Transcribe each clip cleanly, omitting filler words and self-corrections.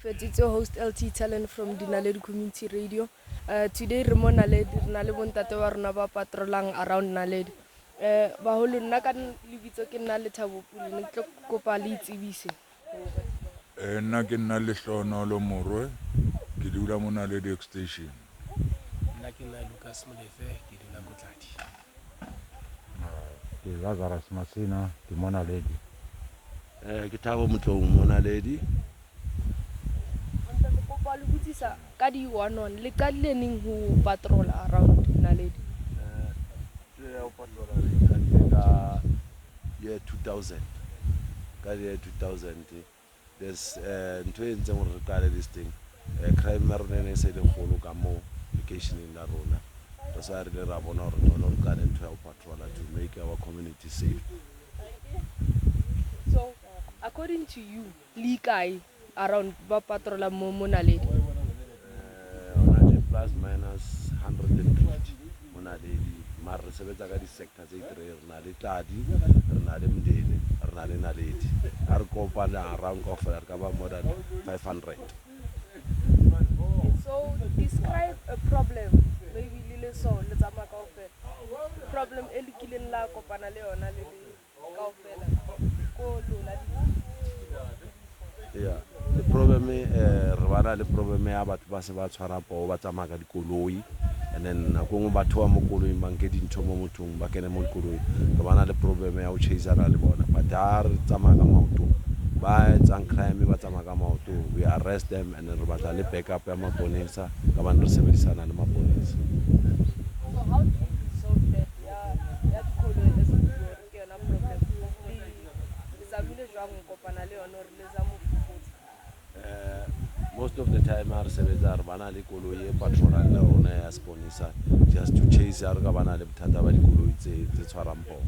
It's your host LT Talent from Dinaledi Community Radio. Today re mo Naledi, re na le bontate ba rona ba patrolang around Naledi. Baholo, nna ka lebitso ke nna Lethabo Pule, ne ke tlo kopa le itsebise. Nna ke nna Lehlohonolo Morwe, ke dula mo Naledi Extension. Nna ke nna Lucas Molefe, ke dula ko Tladi. Ke Lazarus Masina, ke mo Naledi. Ke Thabo Motlou mo Naledi. Bontate, kopa le botsisa ka di one one, le qadile neng ho patrol around Naledi? Ntho ya ho patrola re qadile ka year 2000. Ka year 2000 there's ntho e entseng hore re qale this thing. Crime ya rona e ne e se le kgolo ka mo lekeisheneng la rona. Re sa re ile ra bona hore ngcono re qale ntho ya ho patrola to make our community safe. So according to you, le kae around ba patrola mo Naledi? Hona tje plus minus 150 mo Naledi, mare re sebetsa ka di-sector tse three. Re na le Tladi, re na le Mndeni, re na le Naledi. Ha re kopana around kaofela re ka ba more than 500. So describe a problem, maybe le le so le tsamaya kaofela. Problem e le kileng la kopana le yona le le kaofela ko lona. Yeah, the problem, re bana le problem ya batho ba se ba tshwara poo, ba tsamaya ka dikoloi, and then nako nngwe batho ba mo koloing ba nke dintho mo mothong, ba kene mo dikoloing. Re bana le problem ya ho chasana le bona, but ha re tsamaya ka maoto, ba etsang crime ba tsamaya ka maoto, we arrest them, and then re batla le backup ya maponesa ka bane re sebedisana le maponesa. So how do you resolve that ya dikoloi as o bua ke yona problem? Le zamile jwang ho kopana le yona hore le zame ho fokotsa? Most of the time ha re sebetsa, re bana le koloi e patrolang le rona ya seponesa, just to chase ha re ka bana le bothata ba dikoloi tse tshwarang poo.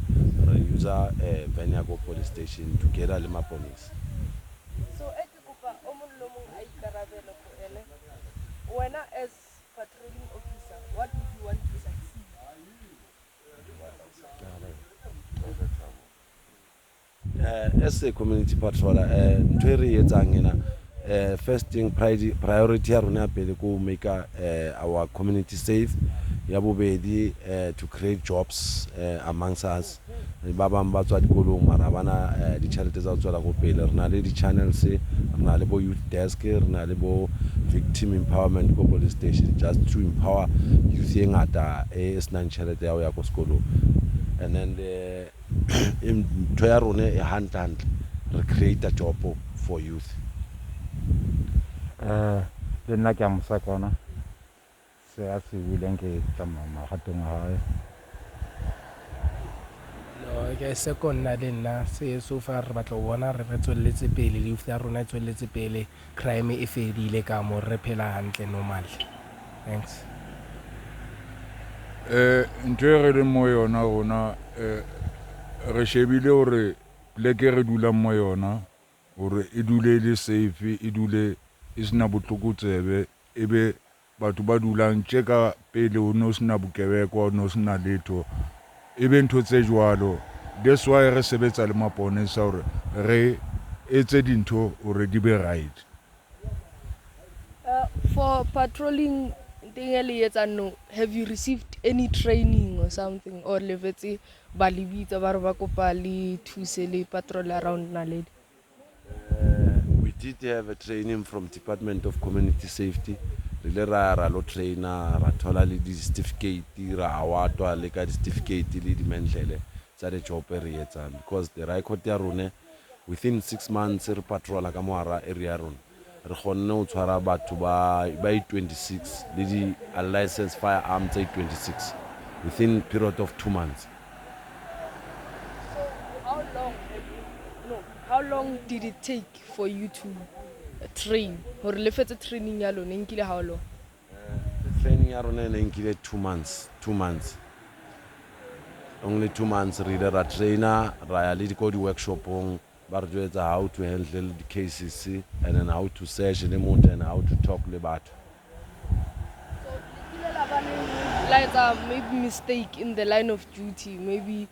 Re user van ya ko police station together le maponesa. So e ke kopa o mong le mong a ikarabele ko ene. Wena as patrolling officer, what would you want to succeed? As a community patroller, ntho e re e etsang ena, first thing, priority ya rona ya pele ko make our community safe. Ya bobedi, to create jobs amongst us. Ba bang ba tswa dikolong mara bana ditjhelete tsa ho tswela ko pele. Re na le di-channels, re na le bo youth desk, re na le bo victim empowerment ko police station, just to empower youth e ngata e senang tjhelete ya ho ya ko sekolong. And then the ntho ya rona e hantle hantle, re create a job for youth. Le nna ke a mosakona, se a se buileng ke tsamaya magatong a hae. No, ke se ko nna le nna se so far re batla ho bona re tswelletse pele, le youth ya rona e tswelletse pele, crime e fedile ka mo, re phela hantle normal. Thanks. Ntho e re leng mo yona rona, re shebile hore pleke re dulang mo yona hore e dule e le safe, e dule e sena botlokotsebe, e be batho ba dulang tje ka pele ho no sena bokebekwa, ho no sena letho, e be ntho tse jwalo. That's why re sebetsa le maponesa hore re etse dintho hore di be right. For patrolling thing e le etsang no, have you received any training or something, or le vetse ba le bitsa ba re ba kopa le thuse le patrol around Naledi? We did have a training from Department of Community Safety. Re ile ra lo trainer, ra thola le di-certificate, ra awardwa le ka di-certificate le dimentlele tsa the job e re etsang, because the record ya rone within 6 months re patrola ka mohara area ya rona, re kgonne ho tshwara batho ba 26 le di unlicensed firearm tse 26 within period of 2 months. So how long have you, no, how long did it take for you to train? Hore le fetse training ya lona e nkile how long? The training ya rona e ne nkile 2 months, 2 months. Only 2 months re ile ra trainer, ra ya le ko di-workshopong, ba re jwetsa how to handle the cases and then how to search le motho and how to talk le batho. So le kile la ba le la etsa maybe mistake in the line of duty, maybe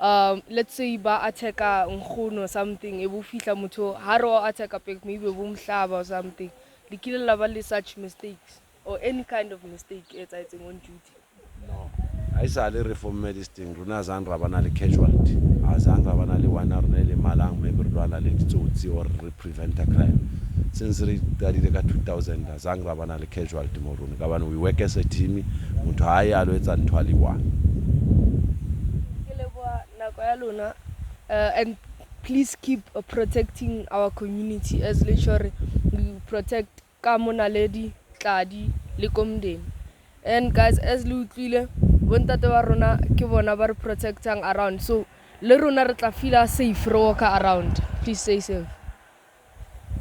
Let's say ba attacka nkgono or something, e bo fihla motho ha re o attacka back, maybe bo mohlaba or something. Le kile la ba le such mistakes or any kind of mistake e etsahetseng on duty? No, ha esale re forme this thing, rona azang ra bana le casualty, azang ra bana le one ya rona e lemalang, maybe re lwana le ditsotsi or re preventa crime. Since re qadile ka 2000, azang ra bana le casualty mo rona, ka bane we work as a team. Motho ha ye a lo etsa ntho a le one. Ke leboha nako ya lona, and please keep protecting our community as le tjho we protect ka mo Naledi, Tladi le Komndeni. And guys, as le utlwile, bontate ba rona ke bona ba re protectang around, so le rona re tla feela safe re walka around. Please stay safe.